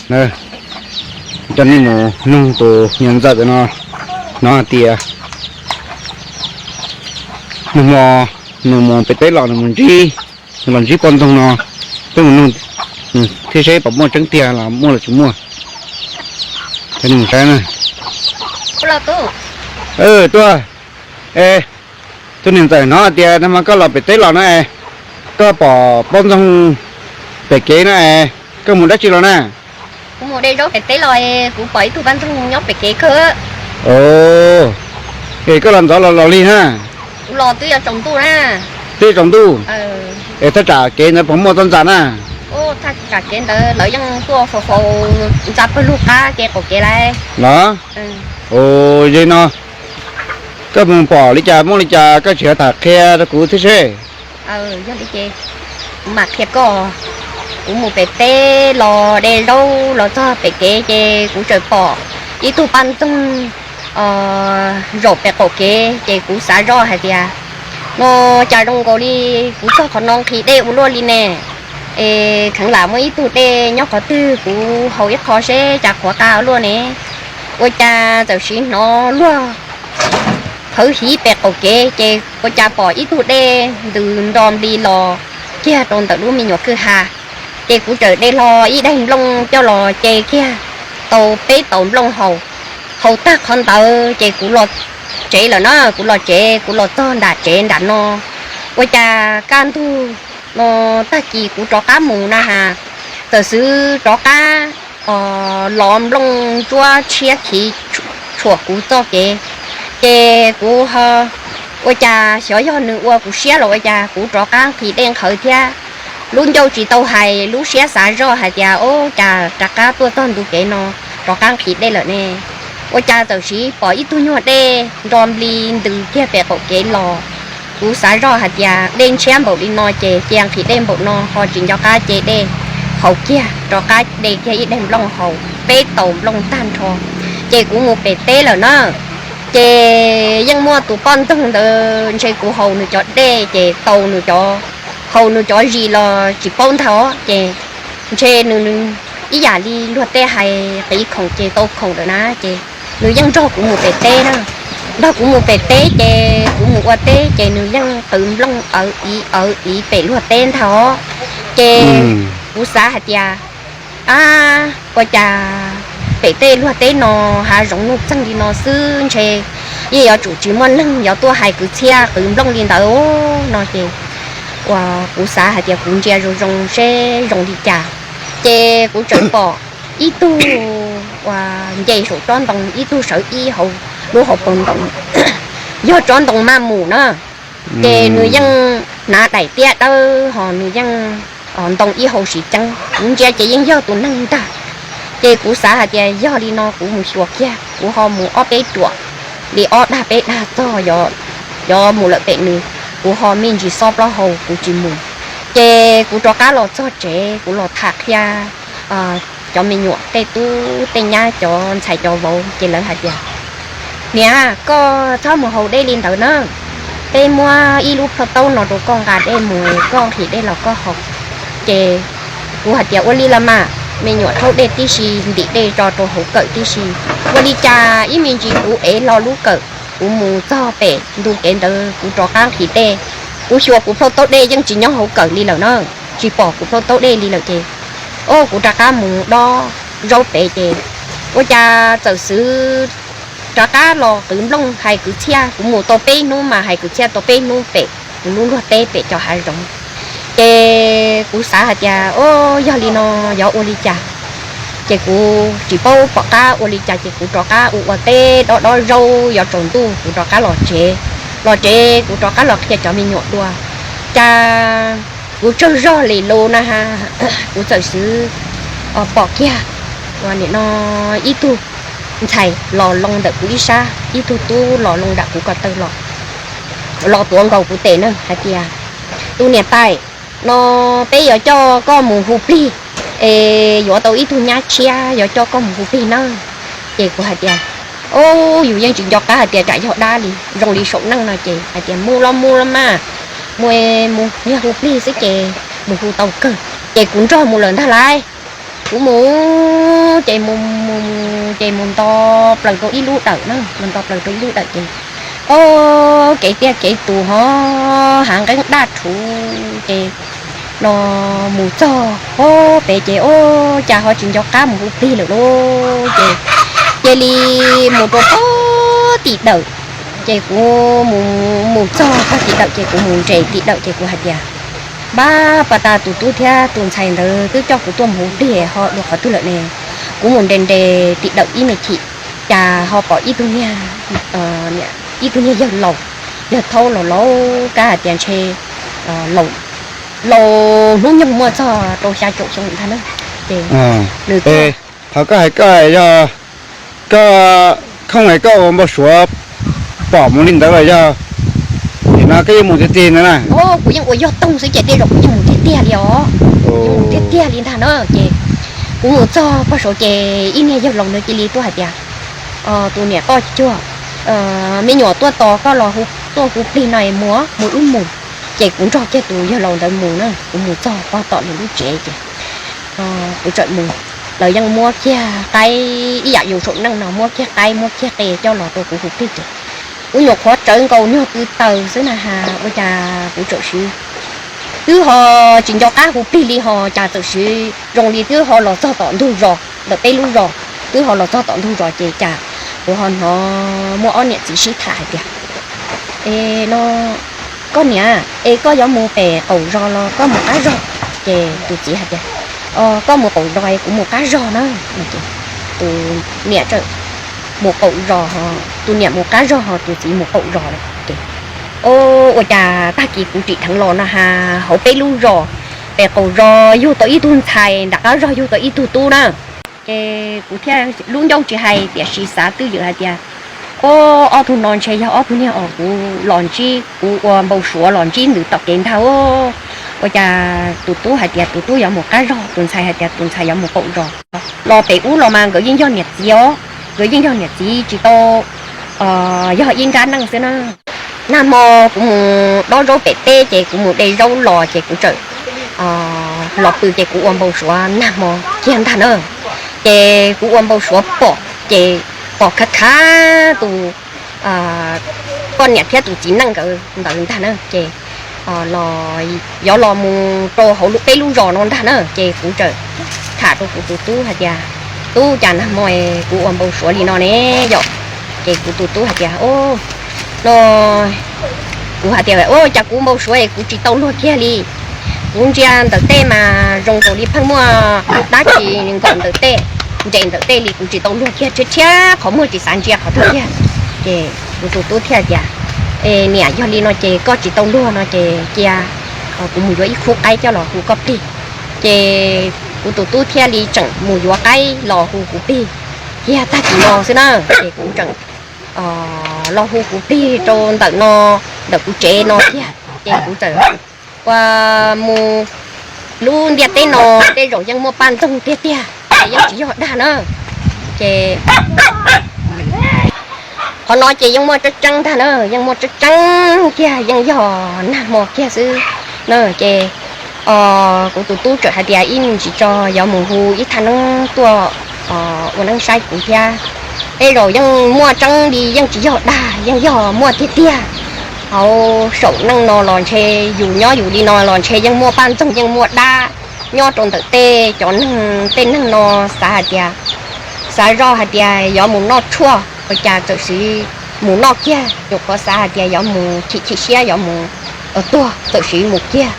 Coj nej mus nug tus niam ntxawm no, hnov hais tias nag hmo nws mus pem teb los nws mus ntsib, nws los ntsib poj ntxoog no. Peb mus nug nws thiab seb puas muaj tseeb tiag los muaj los tsis muaj. Coj nej mus saib na. Tuaj, es, tus niam ntxawm hnov hais tias nag hmo koj los pem teb los na es, koj pom poj ntxoog pem kev na es, koj mus dab tsi los na? Kuv mus de zaub pem teb los, kuv pom ib tug poj ntxoog nyob pem kev kawg. Es koj los ntxov los los lig na? Kuv los twb yuav tsaus ntuj na. Twb tsaus ntuj. Es thaj tsam kev ntawd puas muaj txoj ntxa na? Thaj tsam kev ntawd lawv yeej tuaj faus faus ntxa pawg lug qab kev qaum kev lawm los. Yog li no, koj mus pom li cas muaj li cas koj tsis tham qhia rau kuv thiab seb. Yog li ces kuv mam qhia koj. Kuv mus pem teb los de zaub los txog pem kev ces kuv txawm pom ib tug poj ntxoog zaum pem qaum kev ces kuv xav zoj hais tias, no cas zoo nkaus li kuv txog qhov no nqhis dej ua luaj li ne. Es kheev lam muaj ib tug dej nyob qhov twg kuv haus ib qho seb cas qhuav qab ua luaj ne. Ua cas txawm sim hnov luag qhawv hiv pem qaum kev ces ua cas pom ib tug dej ntws nro npli los kiag rau ntawm lub me nyuam kwj ha. Ces kuv txawm de hlo ib daim nplooj coj los ce kiag tau peb taus nplooj haus. Haus tag qhov ntawd ces kuv los tsev lawm na, kuv los tsev, kuv los txog nram tsev nram no. Ua cas kaj ntug no tag kis kuv rov qab mus na has, txawm xwb rov qab los nplooj ntsuab tshiab khiv tshuam kuv txoj kev. Ces kuv ua cas xyov yog nws ua kuv siab los ua cas kuv rov qab nqhis dej nqhawv thiab. Lub ncauj tsis tau hais, lub siab xav zoj hais tias ub cas rov qab tuaj txog ntu kev no rov qab nqhis dej lawm ne. Ua cas txawm sim pom ib tug nyuag dej nro npli ntws kiag pem qaum kev los. Kuv xav zoj hais tias dej ntshiab npaum li no ces cia nqhis dej npaum no ho tsis nco qab ce dej haus kiag, rov qab de kiag ib daim nplooj haus peb taus nplooj tag nrho. Ces kuv mus pem teb lawm na. Ces yeej muaj tus poj ntxoog ntawd ntshe kuv haus nws cov dej ces tau nws cov, haus nws cov zis los tsis paub ntag os. Ces ntshe nws ib yam li luag tej hais qiv khoom ces tau khoom lawm na. Ces nws yeej nrog kuv mus pem teb na. Nrog kuv mus pem teb ces kuv mus ua teb ces nws yeej qwv nplooj awv iv awv iv pem luag teb ntag os. Ces kuv xav hais tias, ab, ua cas pem tej luag teb no hav zoov nuj txeeg li no xwb ntshe yeej yuav tsum tsis muaj neeg yuav tuaj hais kwv txhiaj qwv nplooj li ntawd no ces uas kuv xav hais tias kuv ntsia zoo zoo seb zoo li cas. Ces kuv txawm pom ib tug uas nce saum tsob ntoo, ib tug sawv ib hauv lub hauv paus ntoo, yog tsob ntoo maj mus na. Ces nws yeej hnav daim tiab dawb ho nws yeej ntoo ib hauv siv ceeb, kuv ntsia ces yeej yog tus neeg ntag. Ces kuv xav hais tias yog li no kuv mus xyuas kiag, kuv ho mus ob peb ruam li ob dag peb dag txog, yuav mus lawm pem nws, kuv ho me ntsis xob plaub hau kuv tsis mus. Ces kuv rov qab los txog tsev, kuv los tham qhia cov me nyuam tej tub tej nyab, cov ntxhais cov vauv, ces lawv hais tias, niam, koj txhob mus haus dej li ntawd na, peb muab ib lub plhaub taub no rau koj nqa dej mus, koj nqhis dej los koj haus. Ces kuv hais tias ua li los mas, me nyuam rhaub dej tib si, ntim dej tso rau hauv kawm tib si, ua li cas ib me ntsis kuv ev hlo lub kawm, kuv mus txog pem ntu kev ntawd kuv rov qab nqhis dej, kuv xyuas kuv plhaub taub dej yeej tsis nyob hauv kawm li lawm na, tsis pom kuv plhaub taub dej li lawm ces, o, kuv rov qab mus dob zaub pem ces ua cas txawm xwb rov qab los qwv nplooj hais kwv txhiaj, kuv mus tau peb hnub mas hais kwv txhiaj tau peb hnub pem kuv lub luag teb pem cov hav zoov. Ces kuv xav hais tias, o, yog li no yuav ua li cas? Ces kuv tsis paub pom qab ua li cas ces kuv rov qab ua ua teb dob dob zaub yuav tsaus ntuj kuv rov qab los tsev. Los tsev kuv rov qab los qhia cov me nyuam dua. Cas kuv tsaug zog li lus na ha, kuv txawm xwb pom kiag ua nim no ib tug ntxhais los loo ntawm kuv ib sab, ib tug tub los loo nram kuv ko taw los, los tuav nkaus kuv tes na hais tias, tus niam tais, no peb yuav coj koj mus hu plig, es yuav tau ib tug nyab tshiab yuav coj koj mus hu plig na. Ces kuv hais tias, o, yus yeej tsis nco qab hais tias tsam yog dab li, zoo li saum neej no ces hais tias mus los mus los mas, mus mus yog hu plig xwb ces mus hu tau kawg. Ces kuv nrog mus lawm ntag lauj. Kuv mus ces mus mus ces mus nto plaws rau ib lub dawm na, mus nto plaws rau ib lub dawm ces o, kev tiaj kev tus ho hav nqeeb daj rhuv ces no mus txog pem ces o, cas ho tsis nco qab mus hu plig lawm lauj. Ces cia li mus rau pem tim dawm, ces kuv mus mus txog pem tim dawm ces kuv mus nres tim dawm ces kuv hais tias, npab pas tas tus tub thiab tus ntxhais ntawd twb coj kuv tuaj mus hu plig ho dua qhov twg lawm ne? Kuv mus nres nres tim dawm ib me chim, cas ho pom ib tug niag, ib tug niag yawg laus, yawg thaub laus laus, kab hais tias ntshe laus hnub nyoog muaj txog rau xya caum xyoo ntag na. Ces nws, qhov koj hais koj yog koj khooj es koj ua npau suav pom mus li ntawd los yog nim no koj yeej mus tiag tiag ntag na? Kuv yeej ua yog toog xwb ces tej zaum kuv yeej mus tiag tiag li os. Yeej mus tiag tiag li ntag na. Ces kuv mus txog pem saud ces ib niag yawg laus ntawd cia li tuaj hais tias, tus niam koj cuag, me nyuam tuaj tos koj los tuaj hu plig no es mus, mus wb mus. Ces kuv nrog kiag tus yawg laus ntawd mus na, kuv mus txog pem tom nws lub tsev ces kuv txawm mus, lawv yeej muab kiag qaib ib yam yus saum neej no muab kiag qaib muab kiag qe coj los rau kuv hu plig ces kuv nyuam qhuav tsawv nkaus nyuag pw taws xwb na has ua cas kuv txawm siv, twb ho tsis nco qab hu plig li ho cas txawm siv zoo li twb ho los txog tom ntug zos ntawm peb lub zos, twb ho los txog tom ntug zos ces cas kuv ho hnov muaj ob niam txiv sib tham hais tias, e no, koj niam, es koj yuav mus pem qaum zos los koj mus qab zos? Ces tus txiv hais tias, koj mus qaum zos es kuv mus qab zos na. Tus niam txawm mus qaum zos, tus niam mus qab zos ho tus txiv mus qaum zos lawm ces, o, ua cas tag kis kuv tsim dheev los no has hauv peb lub zos, pem qaum zos yug tau ib tug ntxhais, nram qab zos yug tau ib tug tub na. Ces kuv thiaj lub ncauj tsis hais tiam sis xav twj ywm hais tias, o, ob tug no ntshe yog ob tug niag uas kuv los ntsib, kuv ua npau suav los ntsib ntawm tom kev ntag. Ua cas tus tub hais tias tus tub yuav mus qab zos, tus ntxhais hais tias tus ntxhais yuav mus qaum zos. Los pem ub los mas nkawd yeej yog niam txiv os, nkawd yeej yog niam txiv tsis tau yog ib nrab neej xwb na. Nag hmo kuv mus dob zaub pem teb ces kuv mus de zaub los ces kuv txawm los pw ces kuv ua npau suav nag hmo kiag ntag na. Ces kuv ua npau suav pom ces pom khav khav tus poj niam thiab tus txiv neej nkawd ntawd ntag na ces los yuav los mus rau hauv peb lub zos no ntag na ces kuv txawm tham rau kuv tus tub hais tias, tub, cas nag hmo kuv ua npau suav li no ne yom? Ces kuv tus tub hais tias, no, kuv hais tias, cas kuv npau suav es kuv tsis tau luag kiag li. Kuv ntsia ntawm tej mas zoo nkaus li pheej muaj dab tsi nkaum ntawm tej, nres ntawm tej li kuv tsis tau luag kiag, tshiab tshiab qhov muag tsis xav ntsia qhov twg kiag. Ces kuv tus tub thiaj tias, e niam, yog li no ces koj tsis tau luag no ces cia kuv mus yuav ib khub qaib coj los hu koj plig. Ces kuv tus tub thiaj li tseem mus yuav qaib los hu kuv plig kiag tag kis no xwb na. Ces kuv tseem los hu kuv plig rau ntawm no, ntawm kuv tsev no kiag. Ces kuv txawm ua mus lub ntiaj teb no tej zaum yeej muaj paj ntoog tiag tiag, yeej tsis yog dag na. Ces qhov no ces yeej muaj tseeb tseeb ntag na, yeej muaj tseeb tseeb kiag, yeej yog nag hmo kiag xwb na. Ces kuv tus tub txawm hais tias ib me ntsis tso yuav mus hu ib thaj neeb tuaj ua neeb saib kuv thiab. Tej zaum yeej muaj tseeb li, yeej tsis yog dag, yeej yog muaj tiag tiag. Hauv saum neej no los ntshe yus nyob yus li no los ntshe yeej muaj paj ntxoog, yeej muaj dab nyob rau ntawm tej cov neeg, tej neeg no xav hais tias, xav zoj hais tias yuav mus noj tshuaj ua cas txawm siv mus noj kiag, nyuam qhuav xav hais tias yuav mus chim chim siab yuav mus tuag txawm siv mus kiag.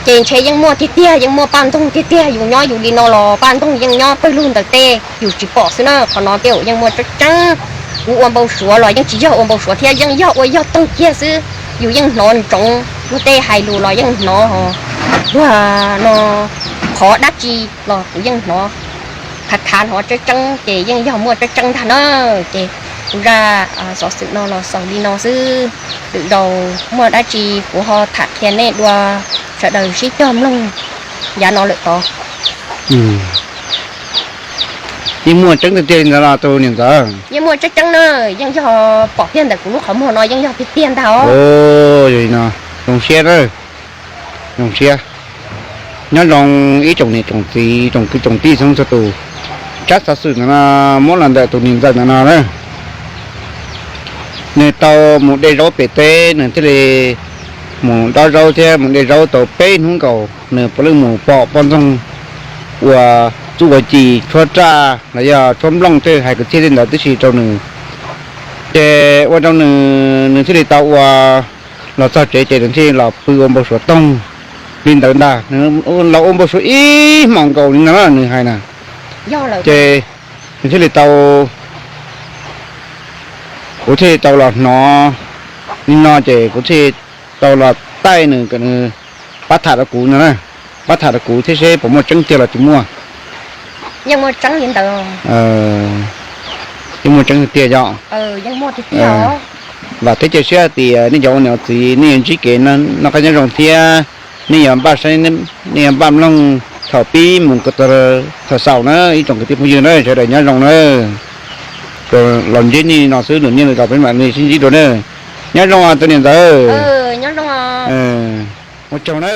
Ces ntshe yeej muaj tiag tiag, yeej muaj paj ntxoog tiag tiag, yus nyob yus li no los paj ntxoog yeej nyob pawg lug ntawm tej yus tsis pom xwb na. Qhov no tej zaum yeej muaj tseeb tseeb. Kuv ua npau suav los yeej tsis yog ua npau suav thiab, yeej yog ua yog toog kiag xwb. Yus yeej hnov ntsoov luag tej hais lus los yeej hnov, luag no qhov dab tsi los kuv yeej hnov, khav khav hnov tseeb tseeb ces yeej yog muaj tseeb tseeb ntag na. Ces kuv zaj xov xwm no los xaus li no xwb. Lwm zaus muaj dab tsi kuv ho tham qhia nej dua, sawv daws sib cog mloog yav no lawm tod. Yeej muaj tseeb tiag tiag li ntawd los tus niam ntxawm? Yeej muaj tseeb tseeb na, yeej yog pom kiag ntawm kuv lub qhov muag no yeej yog tiag tiag ntag os. Yog li no, zoo siab na, zoo siab. Nyob zoo ib tsoom niam tsoom txiv tsoom kwv tsoom tij txhua tus. Tsab xov xwm ntawm no muab los ntawm tus niam ntxawm ntawm no na. Nws tau mus de zaub pem teb, nws thiaj li mus dob zaub thiab mus de zaub tau peb hnub nkaus, nws puav leej mus pom poj ntxoog uas txuj ua ci tshuab raj los yog tshuab nplooj tej, hais kwv txhiaj tej ntawd tib si rau nws. Ces ua rau nws, nws thiaj li tau ua, los txog tsev ces nws thiaj li los pw ua npau suav toog li ntawd ntag. Nws los ua npau suav ib hmos nkaus li ntawd na, nws hais na. Ces nws thiaj li tau, kuv thiaj li tau los hnov li no ces kuv thiaj li tau los taij nws kom nws pab tham rau kuv no na, pab tham rau kuv thiab seb puas muaj tseeb tiag los tsis muaj. Yeej muaj tseeb tiag yom. Vam thiab cia siab tias nej cov ua niam ua txiv nej yuav ntsib kev noj qab nyob zoo thiab nej yuav npaj saib, nej yuav npaj mloog thaum pib mus txog thaum xaus na ib tsoom kwv tij phooj ywg na, sawv daws nyob zoo na. Los ntsib nej no xwb, lwm niaj lwm zaus peb mam li sib ntsib dua na. Nyob zoo tus niam ntxawm. Ua tsaug na.